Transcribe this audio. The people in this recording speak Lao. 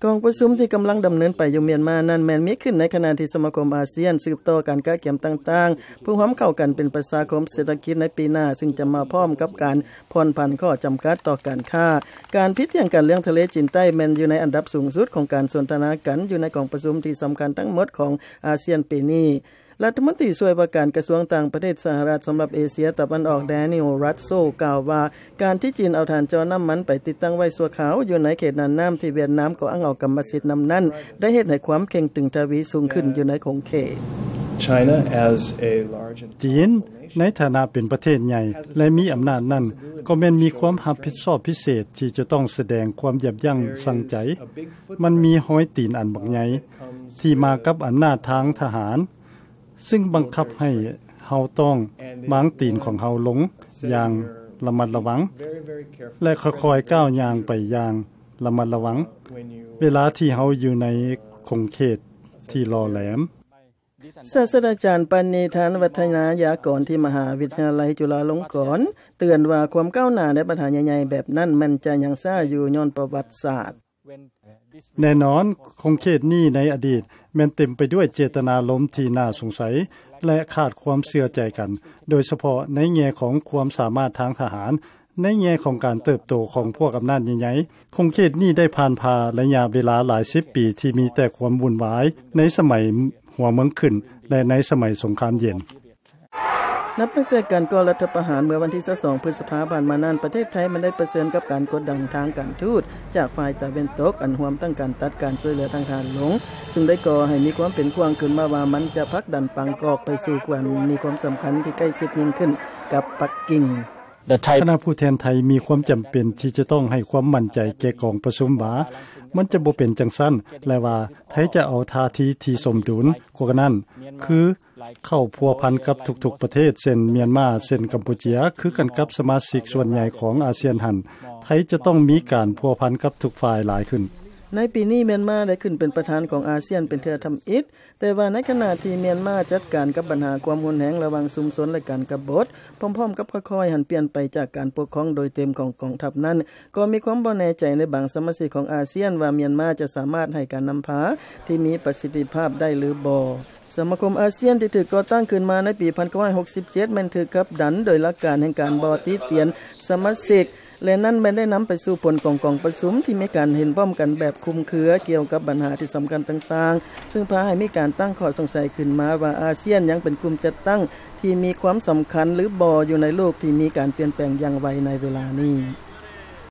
ກອງປະຊຸມທີ່ກຳລັງດຳເນີນໄປຢູ່ມຽນມານັ້ນ ແມ່ນມີຂຶ້ນໃນຂະນະທີ່ສະມາຄົມອາຊຽນສືບຕໍ່ການກະກຽມຕ່າງໆ ເພື່ອຮ່ວມເຂົ້າກັນເປັນປະຊາຄົມເສດຖະກິດໃນປີໜ້າ ຊຶ່ງຈະມາພ້ອມກັບການຜ່ອນຜັນຂໍ້ຈຳກັດຕໍ່ການຄ້າ. ການຜິດຖຽງກັນເລື່ອງທະເລຈີນໃຕ້ແມ່ນຢູ່ໃນອັນດັບສູງສຸດຂອງການສົນທະນາກັນຢູ່ໃນກອງປະຊຸມທີ່ສຳຄັນທັງໝົດຂອງອາຊຽນປີນີ້. ລັດຖະມົນຕີຊ່ວຍວ່າການກະຊວງຕ່າງປະເທດສະຫະລັດສຳລັບເອເຊຍຕາເວັນອອກ Daniel Russell ກ່າວວ່າ ການທີ່ຈີນເອົາຖານເຈາະນ້ຳມັນໄປຕິດຕັ້ງໄວ້ຊົ່ວຄາວຢູ່ໃນເຂດນ່ານນ້ຳທີ່ຫວຽດນາມກໍອ້າງເອົາກຳມະສິດນຳນັ້ນ ໄດ້ເຮັດໃຫ້ຄວາມເຄັ່ງຕຶງທະວີສູງຂຶ້ນຢູ່ໃນຂົງເຂດ. China as a large ຈີນໃນຖານະເປັນປະເທດໃຫຍ່ ແລະ ມີອຳນາດນັ້ນ ກໍແມ່ນມີຄວາມຮັບຜິດຊອບພິເສດທີ່ຈະຕ້ອງສະແດງຄວາມຢຽບຢັ້ງຊັ່ງໃຈ. ມັນມີຮອຍຕີນອັນບັກໃຫຍ່ທີ່ມາກັບອຳນາດທາງທະຫານ ຊຶ່ງບັງຄັບໃຫ້ເຮົາຕ້ອງວາງຕີນຂອງເຮົາລົງຢ່າງລະມັດລະວັງ ແລະ ຄ່ອຍໆກ້າວຍ່າງໄປຢ່າງລະມັດລະວັງ ເວລາທີ່ເຮົາຢູ່ໃນຂົງເຂດທີ່ຫຼໍ່ແຫຼມ. ສາດສະດາຈານ ປະນິທານ ວັດທະນາຍາກອນ ທີ່ມະຫາວິທະຍາໄລຈຸລາລົງກອນ ເຕືອນວ່າຄວາມກ້າວໜ້າໃນບັນຫາໃຫຍ່ໆແບບນັ້ນ ແມ່ນຈະຍັງຊ້າຢູ່ຍ້ອນປະຫວັດສາດ. ແນ່ນອນ, ຂົງເຂດນີ້ໃນອະດີດແມ່ນເຕັມໄປດ້ວຍເຈດຕະນາລົມທີ່ໜ້າສົງໄສ ແລະ ຂາດຄວາມເຊື່ອໃຈກັນ, ໂດຍສະເພາະໃນແງ່ຂອງຄວາມສາມາດທາງທະຫານ. ໃນແງ່ຂອງການເຕີບໂຕຂອງພວກອຳນາດໃຫຍ່ໆ, ຂົງເຂດນີ້ໄດ້ຜ່ານຜ່າໄລຍະເວລາຫຼາຍສິບປີທີ່ມີແຕ່ຄວາມວຸ່ນວາຍໃນສະໄໝຫົວເມືອງຂຶ້ນ ແລະ ໃນສະໄໝສົງຄາມເຢັນ. ນັບຕັ້ງແຕ່ການກໍ່ລັດຖະປະຫານເມື່ອວັນທີຊາວສອງ ພຶດສະພາຜ່ານມານັ້ນ, ປະເທດໄທມັນໄດ້ປະເຊີນກັບການກົດດັນທາງການທູດຈາກຝ່າຍຕາເວັນຕົກ, ອັນຮວມທັງການຕັດການຊ່ວຍເຫຼືອທາງທະຫານລົງ, ຊຶ່ງໄດ້ກໍ່ໃຫ້ມີຄວາມເປັນຫ່ວງຂຶ້ນມາວ່າ ມັນຈະຜັກດັນປາງກອກໄປສູ່ການມີຄວາມສຳຄັນທີ່ໃກ້ຊິດຍິ່ງຂຶ້ນກັບປັກກິ່ງ. ຄະນະຜູ້ແທນໄທມີຄວາມຈຳເປັນທີ່ຈະຕ້ອງໃຫ້ຄວາມໝັ້ນໃຈແກ່ກອງປະຊຸມວ່າ ມັນຈະບໍ່ເປັນຈັ່ງຊັ້ນ ແລະ ວ່າໄທຈະເອົາທ່າທີທີ່ສົມດຸນກວ່ານັ້ນ, ຄື ເຂົ້າພົວພັນກັບທຸກໆປະເທດ ເຊັ່ນ ມຽນມາ, ເຊັ່ນ ກຳປູເຈຍ, ຄືກັນກັບສະມາຊິກສ່ວນໃຫຍ່ຂອງອາຊຽນຫັ້ນ, ໄທຈະຕ້ອງມີການພົວພັນກັບທຸກຝ່າຍຫຼາຍຂຶ້ນ. ໃນປີນີ້ ມຽນມາໄດ້ຂຶ້ນເປັນປະທານຂອງອາຊຽນເປັນເທື່ອທຳອິດ, ແຕ່ວ່າໃນຂະນະທີ່ມຽນມາຈັດການກັບບັນຫາຄວາມຮຸນແຮງລະຫວ່າງຊຸມຊົນ ແລະ ການກະບົດ, ພ້ອມໆກັບຄ່ອຍໆຫັນປ່ຽນໄປຈາກການປົກຄອງໂດຍເຕັມຂອງກອງທັບນັ້ນ, ກໍມີຄວາມບໍ່ແນ່ໃຈໃນບາງສະມາຊິກຂອງອາຊຽນວ່າ ມຽນມາຈະສາມາດໃຫ້ການນຳພາທີ່ມີປະສິດທິພາບໄດ້ຫຼືບໍ່. ສະມາຄົມອາຊຽນທີ່ຖືກກໍ່ຕັ້ງຂຶ້ນມາໃນປີພັນເກົ້າຮ້ອຍຫົກສິບເຈັດ ແມ່ນຖືກຂັບດັນໂດຍຫຼັກການແຫ່ງການບໍ່ຕິຕຽນສະມາຊິກ ແລະ ນັ້ນແມ່ນໄດ້ນຳໄປສູ່ຜົນຂອງກອງປະຊຸມທີ່ມີການເຫັນພ້ອມກັນແບບຄຸມເຄືອກ່ຽວກັບບັນຫາທີ່ສຳຄັນຕ່າງໆ, ຊຶ່ງພາໃຫ້ມີການຕັ້ງຂໍ້ສົງໄສຂຶ້ນມາວ່າ ອາຊຽນຍັງເປັນກຸ່ມຈັດຕັ້ງທີ່ມີຄວາມສຳຄັນຫຼືບໍ່ຢູ່ໃນໂລກທີ່ມີການປ່ຽນແປງຢ່າງໄວໃນເວລານີ້.